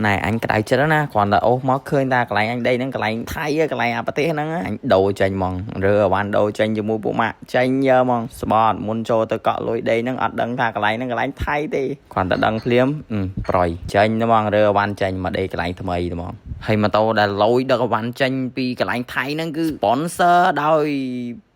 ណែអញក្តៅចិត្តណាគ្រាន់តែអូសមកឃើញថាកន្លែងអញដេកហ្នឹងកន្លែងថៃកន្លែងអាប្រទេសហ្នឹងអញដូរចេញហ្មងរើអវ៉ាន់ដូរចេញជាមួយពួកម៉ាក់ចេញយើហ្មងស្បអត់មុនចូលទៅកក់លុយដេកហ្នឹងអត់ដឹងថាកន្លែងហ្នឹងកន្លែងថៃទេគ្រាន់តែដឹងភ្លាមប្រយចេញហ្មងរើអវ៉ាន់ចេញមកដេកកន្លែងថ្មីហ្មងហើយម៉ូតូដែលលយដឹកអវ៉ាន់ចេញពីកន្លែងថៃហ្នឹងគឺ sponsor ដោយ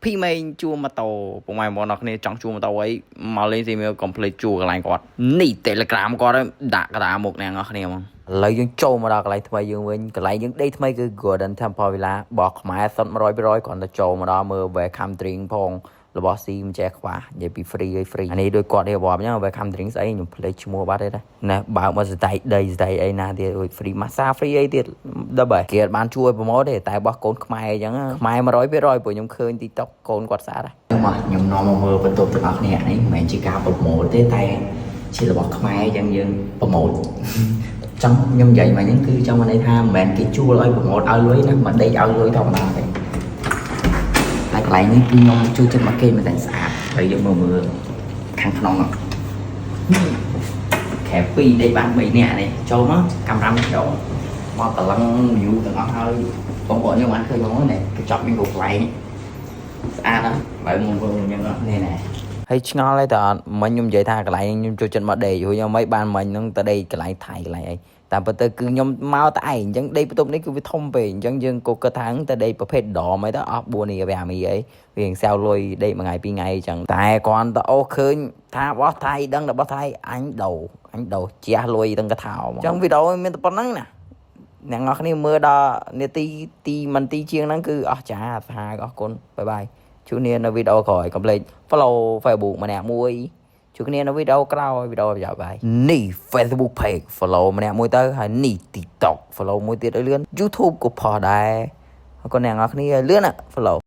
ភីមេងជួម៉ូតូពុកម៉ែបងប្អូនអរគ្នាចង់ជួម៉ូតូអីមកលេងស៊ីមកុំភ្លេចជួកន្លែងគាត់នេះ Telegram គាត់ដាក់កដាមុខអ្នកនរគ្នាហ្មងឥឡូវយើងចូលមកដល់កន្លែងថ្មីយើងវិញកន្លែងយើងដេកថ្មីគឺ Golden Temple Villa របស់ខ្មែរសុទ្ធ100%គ្រាន់តែចូលមកដល់មើល welcome drink ផងរបស់ស៊ីមិនចេះខ្វះនិយាយពី free ឲ្យ free អានេះដូចគាត់រៀបរាប់អញ្ចឹង welcome drink ស្អីខ្ញុំភ្លេចឈ្មោះបាត់ទេណាបើកមកសតៃដីសតៃអីណាទៀតរួច free massage free អីទៀតដល់បើគេអត់បានជួយ promote ទេតែរបស់កូនខ្មែរអញ្ចឹងខ្មែរ100%ព្រោះខ្ញុំឃើញ TikTok កូនគាត់ស្អាតមកខ្ញុំនាំមកមើលបន្ទប់ទាំងអស់គ្នានេះមិនមែនជាការ promote ទេតែជារបស់ខ្មែរអញ្ចឹងយើង promote ចង់ខ្ញុំនិយាយមកហ្នឹងគឺចង់មកន័យថាមិនមែនគេជួលឲ្យ promote ឲ្យលុយណាមកដេកឲ្យលុយធម្មតាទេហើយកន្លែងនេះគឺខ្ញុំចូលចិត្តមកគេមែនតែស្អាតហើយយើងមើលមើលខាងក្នុងនោះខែ2ដេកបាន3នាក់នេះចូលមកកាមេរ៉ាចូលមកតឡឹង view ទាំងអស់ហើយបងប្អូនខ្ញុំបានឃើញមកនេះកញ្ចក់មានគ្រប់កន្លែងស្អាតណាស់ឡើយមកមើលអញ្ចឹងនេះណែហើយឆ្ងល់ហើយតើអត់មិញខ្ញុំនិយាយថាកន្លែងខ្ញុំចូលចិត្តមកដេករួចខ្ញុំមិនបានមិញហ្នឹងទៅដេកកន្លែងថៃកន្លែងអីតាមពិតទៅគឺខ្ញុំមកតែឯងអញ្ចឹងដេកបន្ទប់នេះគឺវាធំពេកអញ្ចឹងយើងក៏គិតថាទៅដេកប្រភេទដមអីទៅអស់4នេះ5នេះអីវាងសែវលុយដេកមួយថ្ងៃពីរថ្ងៃអញ្ចឹងតែគ្រាន់តែអូសឃើញថាបោះថៃដឹងតែបោះថៃអញដូរអញដូរជះលុយទាំងកថោអញ្ចឹងវីដេអូមានតែប៉ុណ្្នឹងណាអ្នកនរគ្នាមើលដល់នាទីទីមិនទីជាងហ្នឹងគឺអស់ចាសាហាវអរគុណ bye bye ជួបគ្នានៅវីដេអូក្រោយកុំភ្លេច follow Facebook ម្នាក់មួយជួបគ្នានៅវីដេអូក្រោយវីដេអូប្រយោជន៍បាយនេះ Facebook page follow ម្នាក់មួយទៅហើយនេះ TikTok follow មួយទៀតឲ្យលឿន YouTube ក៏ផុសដែរអរគុណអ្នកនរគ្នាលឿនណា follow។